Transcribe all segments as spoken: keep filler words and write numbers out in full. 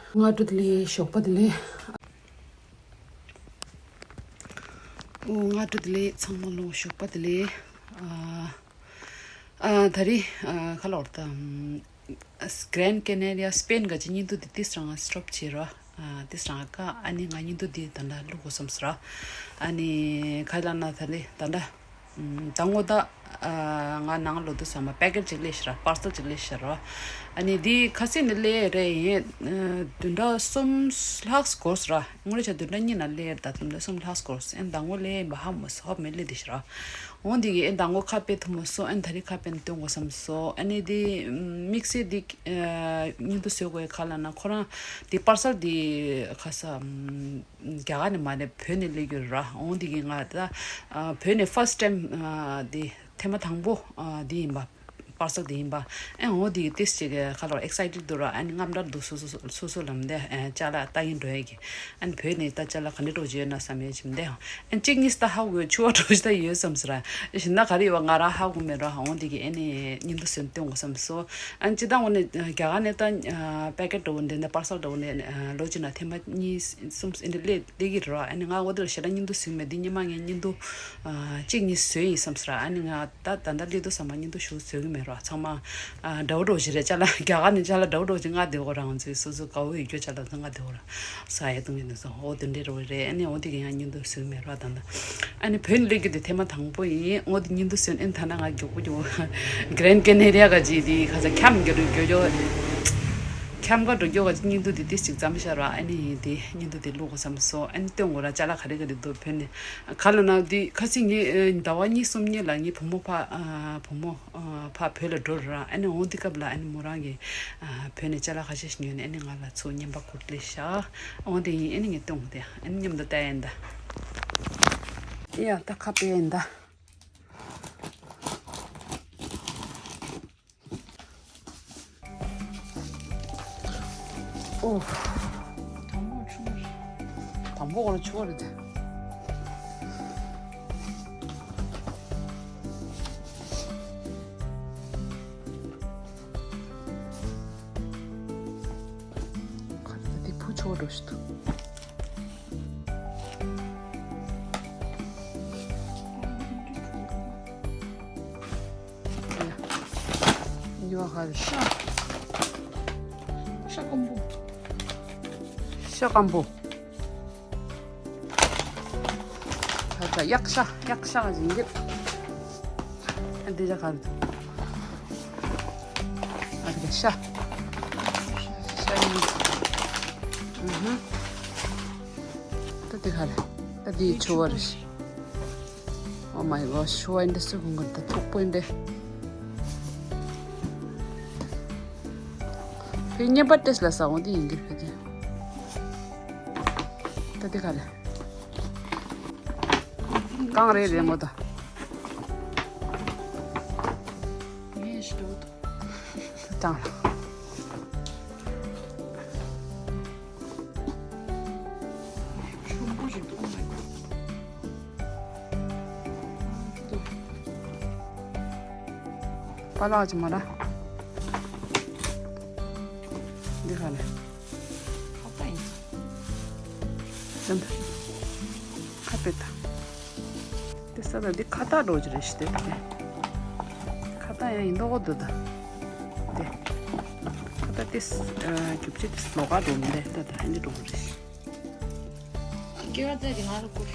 སྔ་དྲོ་བདེ་ལེགས། ཞོགས་པ་བདེ་ལེགས། ཨོ། སྔ་དྲོ་བདེ་ལེགས། ཚང་མ་ལོ་ཞོགས་པ་བདེ་ལེགས། ཨ་ཨ། ད་རེས་ཨ་ཁ་ལོར་དང་། Grand Canaria Spain ག་ཅི་སྙིང་སྡུག་འདི་ཏིས་རང་སི་ཊོབ་བྱེད་རོགས། ཨ་ཏིས་རང་ཀ་ཨ་ནི་ང་སྙིང་སྡུག་འདི་ད་ལྟ་བླུག་དགོས་བསམ་སོང་ར། ཨ་ནི་ཁ་ལ་ན་ད་ལེ་ད་ལྟ་ད་ངོ་ད་ང་ནང་ལོ་དུ་ས་མ་པེ་ཀེཊ་ཅིག་ལས་ཤི་ར། པར་སལ་ཅིག་ལས་ཤི་ར། ཨ་ནི་འདི་ཁ་སི་ནི་ལས་རེད་ཡིན། བདུན་ཕྲག་གསུམ་ལྷག་འགོར་སོང་ར། དངོས་གནས་བྱ་བདུན་ཕྲག་གཉིས་ན་ལས་ད་བདུན་ཕྲག་གསུམ་ལྷག་འགོར་སོང་། ཨ་ནི་ད་ངོ་ལས་ཡིན་པ་ཧ་མོ་སོ་ཧོབ་མེད་ལས་དེ་ཤི་ར། འོང་དེ་གི་ཨེ་མདང་དགོང་ཁ་དཔེ་ཐུབ་མ་སོང་། ཨེ་ད་རེས་ཁ་དཔེ་ནས་སྟོན་དགོས་བསམ་སོང་། ཨ་ནི་དེ་དམིགས་བསལ་དེ་སྙིང་སྡུག་བཟོ་དགོས་ཁ་ལ་ན་ཁོ་རང་དེ་པར་སལ་དེ་ཁ་ས་རྒྱ་གར་ནས་མ་རེད། བོད་ནས་སླེབས་ཡོད་ར། འོང་དེ་གི་ང་ད་བོད་ནས་first time དེ་ཐེངས་མ་དང་པོ་དེ་ཡིན་པ། པར་སལ་དེ་ཡིན་པ། ཨེ་འོ་དེ་ཏིས་ཅིག་གི་ཁ་ལོར་ཨེག་སའི་ཊེཌ་འདུག་ར། ཨ་ནི་རྔམ་དྲག་འདུག་སོ་སོ་སོ་སོ་ལམ་དེ་ཨེ་ཅ་ལག་ལྟ་ཡིན་འགྲོ་ཡ་གི། ཨ་ནི་བོད་ནས་ད་ཅ་ལག་ག་འདྲ་འགྲོ་གི་ཡོད་ན་བསམ་ཡོད་ཅིམ་དེ། ཨ་ནི་གཅིག་གཉིས་ད་ཧ་གོ་ཡོད། ཕྱུ་པ་འགྲོ་གི་ད་ཡོད་བསམ་སི་ར། གཞན་ད་ག་རེ་ཡོད་པ་ང་རང་ཧ་གོ་མེད་ར། འོ་དེ་གི་ཨེ་ནི་སྙིང་སྡུག་སོན་སྟོན་དགོས་བསམ་སོང་། ཨ་ནི་ཅི་ད་འོ་ནི་རྒྱ་གར་ནས་ད་པེ་ཀེཊ་འགྲོ་འདི་ནས་པར་སལ་འགྲོ་ནས་ལོ་གཅིག་ན་ཐེངས་མ་གཉིས་གསུམ་ཨེ་འདྲ་སླེབས་སླེབས་ཀྱི་རེད་ར། ཨ་ནི་ང་འོ་དེ་ལ་ཞེ་དྲག་སྙིང་སྡུག་སོན་མེད། འདི་སྔོན་མ་ངས་སྙིང་སྡུག་གཅིག་གཉིས་བཟོས་ཡིན་བསམ་སི་ར། ཨ་ནི་ང་ད་ད་ལྟ་སླེབས་དུས་ཙམ་པ་སྙིང་སྡུག་ཞེ་པོ་བཟོ་གི་མེད་རོགས། ཚང་མ་ཨ་འདྲ་བོ་འདྲ་བོ་ཞིག་རེད། ཅ་ལག་རྒྱ་གར་ནས་ཅ་ལག་འདྲ་བོ་འདྲ་བོ་ཞིག་མངགས་བསྡད་ཡོད་རང་ཚོའི་སོ་སོ་དགའ་བོ་ཡོད་རྒྱུ་ཅ་ལག་ཚོ་མངགས་བསྡད་ཡོད་ར། ས་ཡ་དུང་ཡིན་ནས་སོང་། འོ་དེ་འདྲའི་རོ་རེད། ཨ་ནི་འོ་དེ་གི་ཡང་སྙིང་སྡུག་བཟོ་གི་མེད་རོགས་ད་ལྟ། ཨ་ནི་བོད་ནས་སླེབས་རྒྱུ་དེ་ཐེངས་མ་དང་པོ་ཡིན། འོ་དེ་སྙིང་སྡུག་བཟོས་ནས་ཨ་ནི་ཐ་ན་ང་མགྱོགས་པོ་མགྱོགས་པོ་གྷ་རན་ཌི་ཀེ་ན་རི་ཡ་ག་ཅིག་དེ་ཁ་ས་འཁྱམ་རྒྱུ་རུ་འགྱོ་འགྱོ། འཁྱམ་ག་འགྲོ་འགྱོ་ག་ཅིག་སྙིང་སྡུག་དེ་ཏིས་ཅིག་ཙམ་ཤར་བ། ཨ་ནི་དེ་སྙིང་སྡུག་དེ་བླུག་དགོས་བསམ་སོང་། ཨ་ནི་སྟོན་དགོས་ར། ཅ་ལག་ག་རེ་ག་རེ་འདུག་བོད་ནས། ག་ལ་ན་དེ་ཁ་སང་ངས་ཟླ་བ་གཉིས་གསུམ་གཉིས་ལ་ངའི་བུ་མོ་ཕ་ཨ་བུ་མོ་ཨ་ཕ་བོད་ལ་འགྲོ་ར། ཨ་ནི་འོང་དུས་སྐབས་ལ་ཨ་ནི་མོ་རང་གིས་ཨ་བོད་ནས་ཅ་ལག་ཁ་ཤས་ཤིག་ཉོས་ནས་ཨ་ནི་ང་ལ་ཚུར་རྔན་པ་ཁུར་སླེབས་ཤག་འོང་དེ་ཡིན། ཨ་ནི་ངས་སྟོན་དགོས་དེ། ཨ་ནི་མཉམ་དུ་ལྟ་ཡིན་ད། ཡ་ད་ཁ་དཔེ་ཡིན་ད། ཨོ། དང་པོ་ཆུ་བ་རེད། དང་པོ་ཁོ་རང་ཆུ་བ་རེད་དེ། ཁ་རེད་དེ། བུ་ཆུ་བ་འགྲོ་ཞིག་འདུག་ཡོ་ཧ་ཤ། ཤ་སྐམ་པོ། ཤ་སྐམ་པོ། ད་ད་གཡག་ཤ། གཡག་ཤ་ཞིག་འདི། ཨ་འདི་ཅག་ག་རེ་འདུག་ཨ་འདི་ཤ། ཤ་ཡིན། ཨུ་ཧུ། ད་འདི་ག་རེ། ད་འདི་ཆུ་བ་རེད། Oh my gosh, ཤོ་ཨིན་དེ་སུ་གུང་གུང་ད་ཐུག་པོ་ཨིན་དེ། ཕི་ཉེ་པ་ཏེས་ལ་ས་འོང་དེ་ཡིན་གྱི་ཕི་དེ། ད་དེ་ག་ལེ། གང་རེད་རེད་མོ་ད། ངས་ཤི་དོ། ད་ལ། ཆུང་པོ་ཞིག་འདུག Oh my god. པ་ལག་ཅི་མ་ར། འདི་ག་ལེ། ཁ་པ་ཡིན། ཁ་པེ་ད། དེ་ས་ད་འདི་ཁ་ཏ་འགྲོ་གི་རེད་ཤི་དེ་དེ། ཁ་ཏ་ཡང་ཡིན་མདོག་གོ་འདུག་ད། དེ། ཁ་ཏ་དེ་རྒྱུབ་ཆེ་དེ་ལོག་ག་འགྲོ་མི་འདུག་ད་ད་ཨེ་འདི་འགྲོ་གི་རེད། སྐྱེ་བ་ཙེ་དེ་ང་ལ་བསྐུར།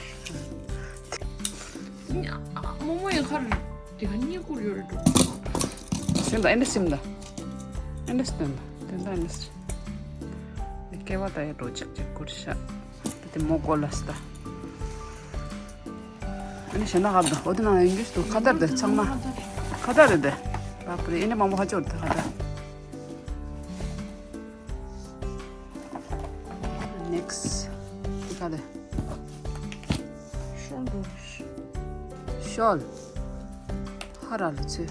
མོ་མོ་ཡི་ཁར་དེ་ག་གཉིས་བསྐུར་ཡོད་རེད་འགྲོ། སེམས་ད་ཨེ་འདི་སེམས་ད། ཨེ་འདི་སྟོན་ད་དེ་ད་ཨེ་འདི། སྐྱེ་བ་ད་ཡ་འགྲོ་ཅིག་ཅིག་བསྐུར་ཤག་དེ་མོ་གོ་ལ་སྟ། ཨ་ནི་ཞེ་ན་ཧར་དུ་འོ་དེ་ནང་ཡོང་གི་འདུག་ཁ་ཏར་དེ་ཚང་མ་ཁ་ཏར་རེད་དེ། ལ་པུ་རེ་ཨེ་ནི་མང་པོ་ཧ་ཅོར་དེ་ཁ་ཏར། Next དེ་ག་ལེ། ཤོལ་འགྲོ། ཤོལ། ཧ་ར་ལ་ཚུ།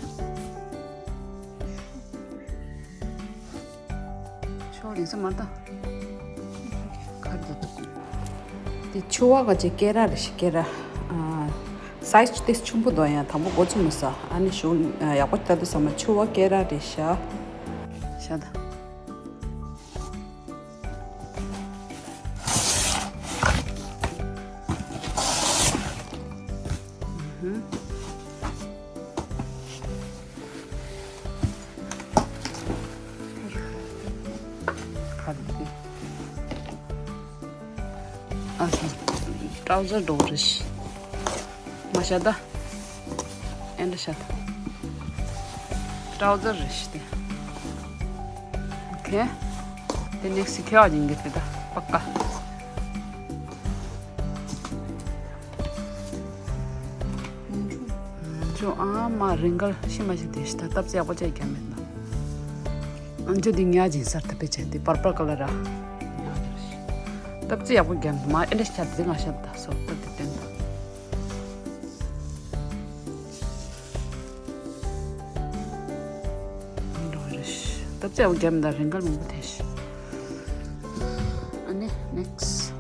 ཆོ་རིག་ས་མ་ད། ཁར་དུ། དེ་ཆུ་བ་ག་ཅེ་ཀེ་ར་རེ་ཤི་ཀེ་ར། ཨ་སའིཛ་ཏེས་ཆུང་པོ་དོ་ཡང་དང་པོ་འགོ་ཚུགས་མི་ས་ཨ་ནི་ཞུ་ཡག་པོ་ལྟ་དུ་ས་མ་ཆུ་བ་ཀེ་ར་རེ་ཤ། ཤ་ད། ཁ་ལ་དེ། ཨ་ཧ། ཊའུ་ཛར་འདྲ་པོ་རེད་ཤག་མ་ཤ་ད། ཨེ་འདྲ་ཤ་ད། ཊའུ་ཛར་རེད་ཤག་དེ། ཨོ་ཁེ། དེ་ནེག་སི་ཁྱོད་ཡིན་གི་དེ་ད་པ་ཀ། ཅོ་ཨ་མ་རིང་གར་ཤི་མ་ཤི་དེ་ཤི་ད་སྟབས་ཅི་ཡག་པོ་ཅིག་རྒྱབ་མེད་ན། ཨ་ཅོ་དེ་ཉ་ཅིག་སར་ཐ་པེ་ཆེ་དེ་པར་པར་ཀ་ལ་ར། སྟབས་ཅི་ཡག་པོ་རྒྱབ་མ་ཨེ་འདྲ་ཤ་དེ་ང་ཤ་ད་སོ་ད་དེ་བསྟན་ད། འགྲོ་རེད། སྟབས་ཅི་ཡག་པོ་རྒྱབ་མེད་ད་རིང་གར་མང་པོ་དེ་ཤི། ཨ་ནི་ནེག་སི།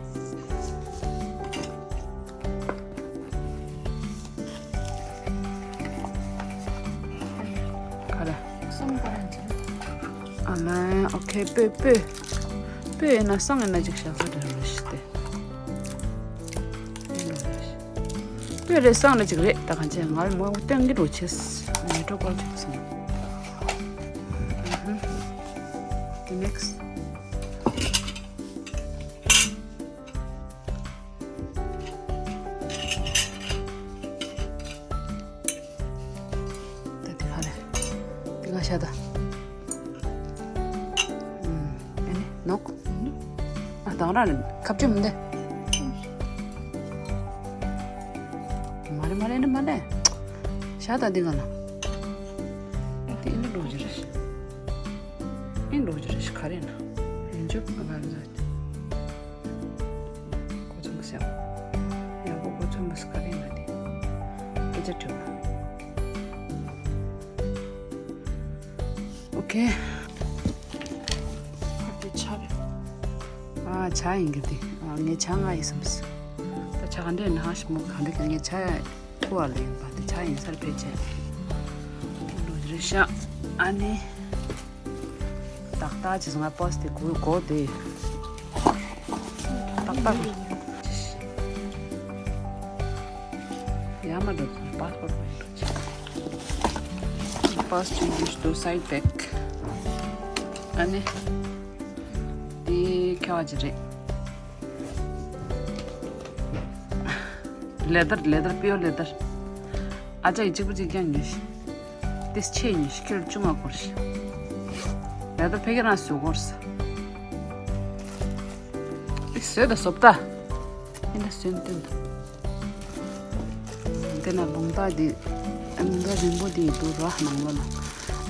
ག་རེ། སོང་པ་ར་འདི། ཨ་ལན་ཨོ་ཁེ་སྤོས་སྤོས། སྤོས་ཡིན་ན་སང་ཡིན་ན་ཅིག་བཞག་ས་རེད་རེད་ཤི་སྟེ། སྤོས་རེད་སང་རེད་ཅིག་རེད་ད་གང་ཅི་ང་ལ་མོ་སྟོན་གི་འགྲོ་ཆེས་མེ་ཏྲོ་ཀོལ་ཅིག་སོང་། ཨ་ཧུ། ནེག་སི། ད་དེ་ག་རེད། དེ་ག་ཤ་ད། ཨུམ། ཨེ་ནི་ནོག་ཨ་དང་ར་རེད་ཁ་བཅུ་མི་འདེ། མ་རེད་མ་རེད་ནི་མ་རེད། ཤ་ད་དེ་ག་ན། ཨེ་དེ་ཨེ་ནི་འགྲོ་རྒྱུ་རེད། ཨེ་འགྲོ་རྒྱུ་རེད་ཤ་ག་རེད་ན། ཡིན་རྒྱུ་ཨ་ག་རེད། གོ་ཚང་ཟེར། ཡག་པོ་གོ་ཚང་མ་ཟེར་ག་རེ་ཡིན་ན་དེ། སྐད་ཆ་དྲི་བ། ཨོ་ཁེ། ཨ་དེ་ཇ་རེད། ཨ་ཇ་ཡིན་གི་དེ། ཨ་ངས་ཇ་ང་ཡི་བསམ་སི། ད་ཇ་ག་འདྲས་ན་ཞིག་མོ་ག་འདྲས་གི་ངས་ཇ་ཁུ་བ་ལེན་པ་དེ་ཇ་ཡིན་སར་ཕེ་ཆེ། འགྲོ་རེད་ཤག་ཨ་ནི། ཏག་ཏག་ཅིག་ང་པོ་སི་དེ་གུ་གོ་དེ། ཏག་ཏག་ཡ་མ་འགྲོ་པཱ་སི་པོར་ཊི་མ་འགྲོ་ཅིག་པཱ་སི་ཊི་ཡུ་སི་ཊུ་སའེ་ཌི་བེག་ཨ་ནི། དེ་ཁ་བ་ཅི་རེད། ལེ་དར་ལེ་དར་པིའོ་ལེ་དར། ཨ་ཅག་གི་གཅིག་པུ་གཅིག་རྐྱང་ཉོས་ཤིག་ཏིས་ཆེ་ཉི་ཤི་ཁེར་ཅུང་ང་སྐོར་ཤི། ཡ་ད་ཕ་གི་རང་སུ་སྐོར་ས། ཏིས་སོད་ད་སོབ་ད། ཨིན་ད་སོན་ཏན་ད། དེ་ན་ལུང་ད་དེ། ལུང་ད་རིང་པོ་དེ་འདུག་ར་ནང་ལོ་ན།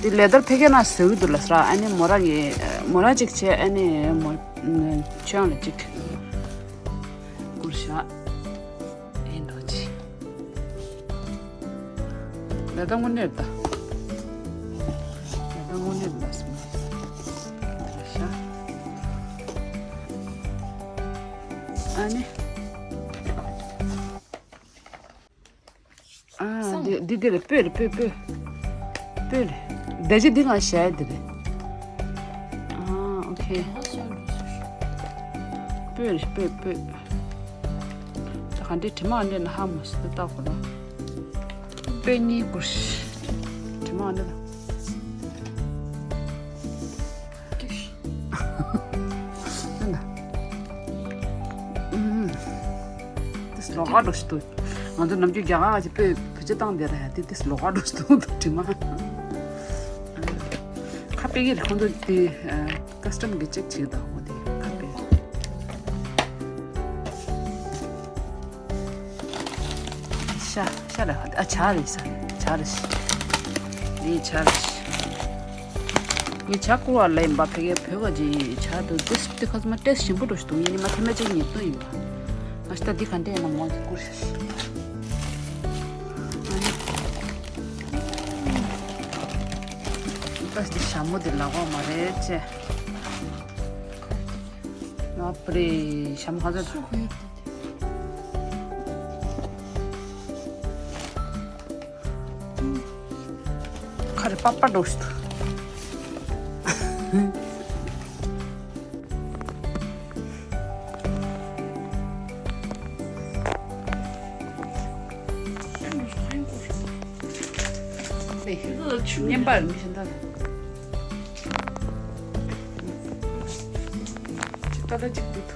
དེ་ལེ་དར་ཕ་གི་རང་སོད་གི་འདུག་ལ་སྲ་ཨ་ནི་མོ་ར་གི། མོ་ར་ཅིག་ཆེ་ཨ་ནི་མོ། ཆོས་ལ་ཅིག་སྐོར་ཤ། ཨེ་འདྲ་ཅི། ད་ལྟ་དངོས་གནས་ད། ད་ལྟ་དངོས་གནས་ད་སོང་། ཤ། ཨ་ནི། ཨ་འདི་འདི་འདི་རེད་སྤོས་རེད་སྤོས་སྤོས། སྤོས་རེད། ད་ཅི་འདི་ང་བྱས་འདི་རེད། ཨ་ཨོ་ཁེ། སྤོས་རེད་སྤོས་སྤོས། ད་ག་འདྲའི་དྲི་མ་འདྲ་ན་ཧ་མ་སི་ཏུ་ལྟ་གོ་ལ། སྤོས་གཉིས་བསྐུར། དྲི་མ་འདྲ་ད། ཨུམ། ཏིས་ལོག་ག་འགྲོ་ཞིག་འདུག་ང་ཚོ་ནམ་རྒྱུན་རྒྱ་གར་གྱི་སྤོས་བེད་སྤྱོད་བཏང་བསྡད་ར་ཡ་དེ་ཏིས་ལོག་ག་འགྲོ་ཞིག་འདུག་དྲི་མ། ཁ་པེ་གི་རེད་ཁོང་ཚོ་དེ་ཀ་སི་ཊམ་གི་ཅེག་བྱེད་དང་འོ་དེ་ཁ་པེ། ཤ་ཤ་ར་ཨ་ཇ་རེད་ས་ཇ་རེད་ཤི། འདི་ཇ་རེད་ཤི། ངས་ཇ་བསྐུར་བ་ལ་ཡིན་པ་ཕ་གིའི་བོད་ག་ཅིག་ཇ་དུ་ཏིས་ཏི་ཁ་སི་མ་ཏེས་ཞིམ་པོ་འགྲོ་ཞིག་འདུག་ངས་ཉི་མ་ཐེ་མེ་ཅིག་ཉིད་དུ་ཡིན་པ། ང་ཤི་ད་འདི་ག་འདྲས་ཡིན་ན་མོ་གི་བསྐུར་ཤ་ཤི། ཨ་ནི། ཏིས་འདི་ཞྭ་མོ་འདི་ལག་པ་མ་རེད་ཅེ། ང་པ་རེད་ཞྭ་མོ་ག་ཚོད། ཁ་རེ་པ་པ་འགྲོ་ཤི་ཐུ། བསྙེན་པར་མི་ཤེས་ད། ད་ཅིག་འདུག་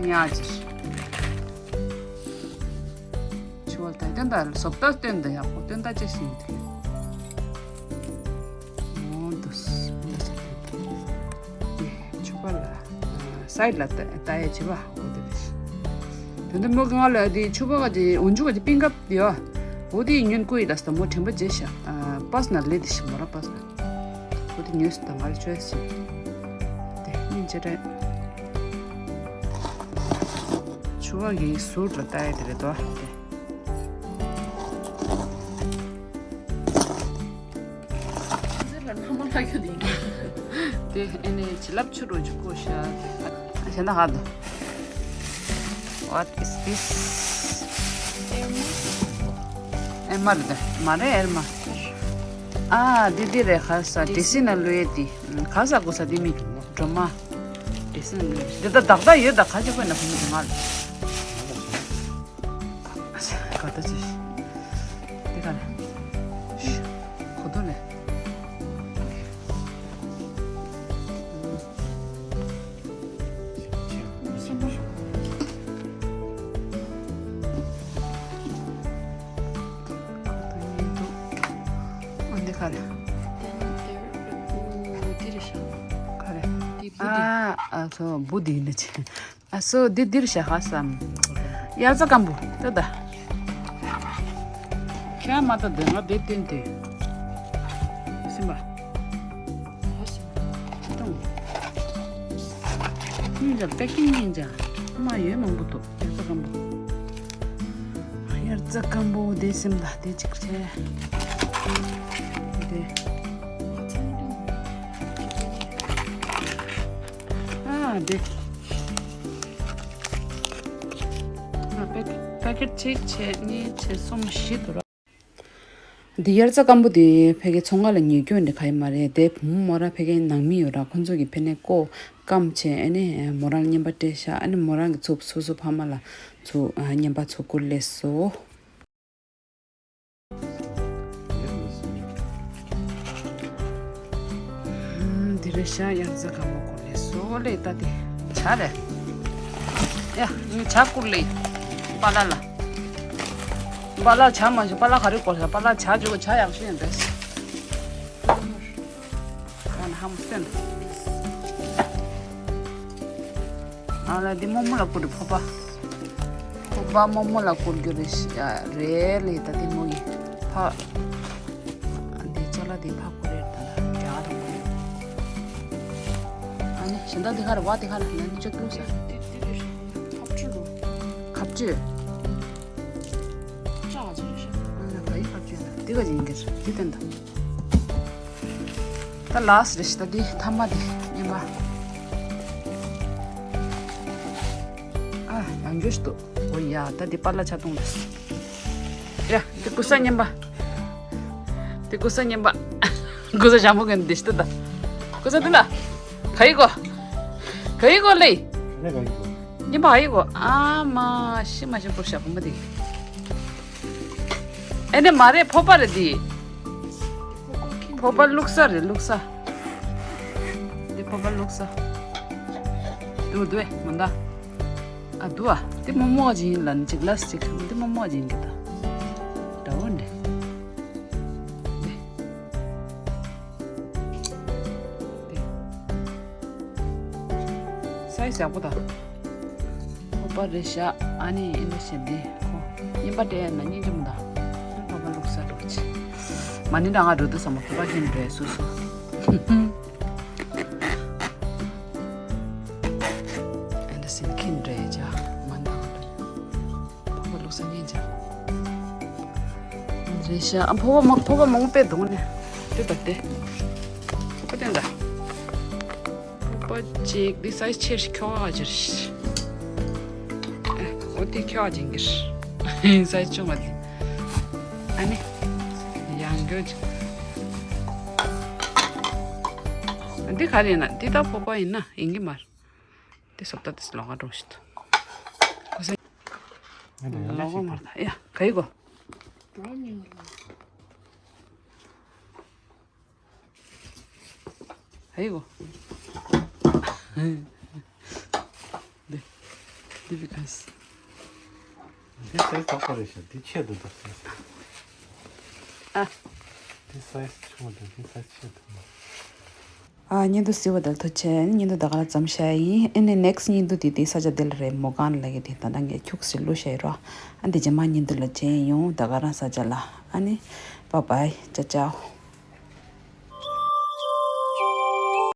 ཉག་ཅིག་ཆུ་བ་ད་སྟོན་ད་བཟོ་ལྟ་སྟོན་ད་ཡག་པོ་སྟོན་ད་ཅི་ཞིག་འདུག་འོ་འདུག་ཆུ་བ་ལ་སའི་ཌི་ལ་ལྟ་ཡ་བྱེད་པ་འོ་དེ་རེད། དེ་འདི་མོ་གི་ང་ལ་དེ་ཆུ་བ་ག་དེ་འོན་ཆུ་ག་དེ་པིན་ཀབ་དེ་ཡོད། འོ་དེ་ཉོན་ཀུ་ཡི་ལ་ས་མོ་དྲན་པ་བརྗེད་ཤག་པཱས་ན་ལེ་དེ་ཤི་མོ་ར་པཱས་ན། འོ་དེ་ཉོས་སུ་ད་ང་ལ་ཆོས་ཤིག་དེ་སྙིང་རྗེ་དྲན། ཆུ་བ་གི་ཟུར་ལ་ལྟ་ཡ་དེ་རེད་དོ། དེ། དེ་ཨེ་ནས་བྱི་ལབ་ཆུ་རོ་ཅིག་བསྐོལ་ཤག་གཞན་དག་ཧ་དོ། What is this? ཨེ་མ་རེད་དེ། མ་རེད་ཨེར་མ། ཨ་འདི་འདི་རེད་ཁ་ས་འདྲེ་སྲིན་ན་ལུས་ཡས་འདི། ཁ་ས་གོ་ས་འདི་མི་སྒྲོལ་མ། འདྲེ་སྲིན་ན་ལུས་ཡས་འདི་ད་བདག་ད་ཡོད་ད་ཁ་ཅིག་པོ་ན་ཁོ་མི་དེ་ང་ལ། ག་ད་ཅི། དེ་ག་ལ། གོ་དོ་ལེ། འོ་འདི་ག་ལ། ག་ལ། ཨ་ཨ་ཚོ་འབུ་འདི་ནི་ཅི། ཨ་སོ་འདི་འདིར་བཞག་ཧ་བསམ། དབྱར་རྩྭ་སྐམ་པོ་ལྟ་ད། ཁྱེད་མ་ལྟ་འདོད་ང་བེད་སྟོན་དུས། སིམ་པ། ཧ་སིམ། ཏུང་། སྙིང་རྗེ་པེ་ཀིང་སྙིང་རྗེ། མ་ཡོད་མང་པོ་འདུག་དབྱར་རྩྭ་སྐམ་པོ། དབྱར་རྩྭ་སྐམ་པོ་དེ་སིམ་ལ་དེ་གཅིག་བྱས། དེ། ཨ་དེ། ཨ་པེ་པེ་ཀེ་ཊི་གཅིག་བྱས་གཉིས་བྱས་གསུམ་བཞི་འདུག་ར། འདི་དབྱར་རྩྭ་སྐམ་པོ་དེ་ཕ་གི་ཚོང་ཁང་ལ་ཉོས་རྒྱུ་འདི་ག་ཡི་མ་རེད་དེ། བུ་མོ་མོ་ར་ཕ་གི་ནང་མི་ཡོད་ར་ཁོང་ཚོ་གི་ཕ་ནས་ཀོ་སྐམ་བྱས་ཨ་ནི་མོ་རང་རྔན་པ་སྤྲད་ཤག་ཨ་ནི་མོ་རང་གི་ཚུབ་སོ་སོ་ཕ་མ་ལ་ཚུ་རྔན་པ་ཚུ་བསྐུར་ལེ་སོ། འདི་རེད་ཤག་དབྱར་རྩྭ་སྐམ་པོ་བསྐུར་ལེ་སོ་ལེ་ད་དེ་ཇ་རེད། ཡ་ངས་ཇ་བསྐུར་ལེ། པཱ་ལགས་ལ། པཱ་ལགས་ཇ་མ་བྱུང་པཱ་ལགས་ག་རེ་བསྐུར་ཤག་པཱ་ལགས་ཇ་བྱུང་ཇ་ཡག་ཤོས་ཡིན་པས། ཡང་ན་ཧ་མོ་སྟོན། ཨ་ལ་འདི་རྨོ་མོ་ལ་བསྐུར་རེད་ཕོ་པ། ཕོ་པ་རྨོ་མོ་ལ་བསྐུར་རྒྱུ་རེད་ཤག་རེད་ལེ་ད་འདི་མོ་ཡི་ཕ། འདི་ཅ་ལག་འདི་ཕ་བསྐུར་རེད་ད་རྒྱ་གར་ར་བསྐུར་རེད། ཨ་ནི་གཞན་དག་འདི་ག་རེ་བ་འདི་ག་རེ་ཡང་འདི་ཅག་བླུགས་ས། ཁ་བཅུ། ཨ་ལ་ག་ཡི་ཁ་བཅུ་ཡིན་ན་འདི་ག་ཡིན་གྱི་རེད་འདི་བསྟན་ད། ད་ལཱ་སི་ཊི་རེད་ཤག་ད་འདི་ཐ་མ་འདི་རྔན་པ། ཨ་ཡང་འགྱོད་ཤི་འདུག་འོ་ཡ་ད་འདི་པཱ་ལགས་ཇ་འཐུང་རེད། ཡ་འདི་ཀུ་ས་རྔན་པ། འདི་ཀུ་ས་རྔན་པ། ཀུ་ས་ཞྭ་མོ་གི་འདི་ཤི་ད། ཀུ་ས་འདི་ལ། ག་ཡི་གོ་ག་ཡི་གོ་ལེ། རྔན་པ་ག་ཡི་གོ་ཨ་མ་ཤི་མ་ཤི་པོ་ཞྭ་བུ་མ་འདི། ཨེ་ནས་མ་རེད་ཕོ་པ་རེད་འདི། ཕོ་པ་བླུགས་ས་རེད་བླུགས་ས། འདི་ཕོ་པ་བླུགས་ས། འདུག་འདུག་མ་འདའ། ཨ་འདུག་ཨ་འདི་རྨོ་མོ་ཅིག་ཡིན་ལ་ནི་ཅིག་ལ་སི་ཅིག་འདི་རྨོ་མོ་ཅིག་ཡིན་གི་ད། འདྲ་བོ་འདྲ། འདི། འདི། སའི་ཛི་ཡག་པོ་དང་། ཁོག་པ་རེད་ཤག་ཨ་ནི་ཨེ་འདྲ་བྱས་འདི་ཁོ། རྔན་པ་སྤྲད་ན་སྙིང་རྗེ་མོ་དང་། ཁོག་པ་བླུགས་ས་འགྲོ་ཆེ། མ་ཎི་འདྲ་ང་འགྲོ་དུས་ཙམ་པ་ཁོག་པ་ཁྱེར་འགྲོ་ཡ་སུ་སུ། ཨེ་འདྲ་བྱས་ཁྱེར་འགྲོ་ཡ་ཅག་མ་ཎི་འདྲ་ང་འགྲོ། ཕོ་བ་བླུགས་ས་ཉན་ཅག་རེད་ཤག་ཨ་ཕོ་བ་མ་ཕོ་བ་མང་པོ་དཔེ་གདོང་ནས་དེ་ལྟ་སྟེ། ཁོ་དེ་འདྲ། ཕོ་བ་གཅིག་འདི་སའི་ཛི་ཆེ་ཞིག་ཁྱོ་ག་ཅིག་རེད། ཨ་འོ་དེ་ཁྱོ་ག་ཅིག་གི་རེད། སའི་ཛི་ཆུང་བ་དེ། ཨ་ནི། ཡང་འགྱོད་ཅིག་འདི་ག་རེ་ཡིན་ན་འདི་ད་ཕོ་བ་ཡིན་ན་ཡིན་གི་མ་རེད། དེ་སོབ་ད་དེ་ལོག་ག་འགྲོ་ཞིག་ཏུ། ཁོ་ས། ང་དང་ཡང་ལོག་ག་མ་རེད་ཡ་ག་ཡི་གོ་ད་ཉིན་ལ། ཧེ་གོ། འདི་འདི་བི་ཁ་སི། འདི་སའི་ཛི་དག་པ་རེད་ཤག་འདི་ཆེད་དུ་འདུག་ཨ། འདི་སའི་ཛི་ཆུང་བ་དང་འདི་སའི་ཛི་ཆེད་དུ་འདུག་ཨ། བརྙན་ཐུང་གཟིགས་པ་དེར་ཐུགས་རྗེ་ཆེ། བརྙན་ཐུང་ད་ག་རང་མཚམས་བཞག་ཡིན། ཨ་ནི་ནེག་སི་ཊི་བརྙན་ཐུང་དེ་དེ་ས་ཆ་དེ་ལ་རེད། མོ་གང་ལ་གི་དེ་ད་ལྟ་ངས་ཁྱུག་ཙམ་བླུགས་བཞག་ཡོད་རོ། ཨ། དེ་རྗེས་མ་བརྙན་ཐུང་ལ་མཇལ་ཡོང་། ད་ག་རང་ས་ཆ་ལ། ཨ་ནི་བཱའི་བཱའི། ཅའོ་ཅའོ།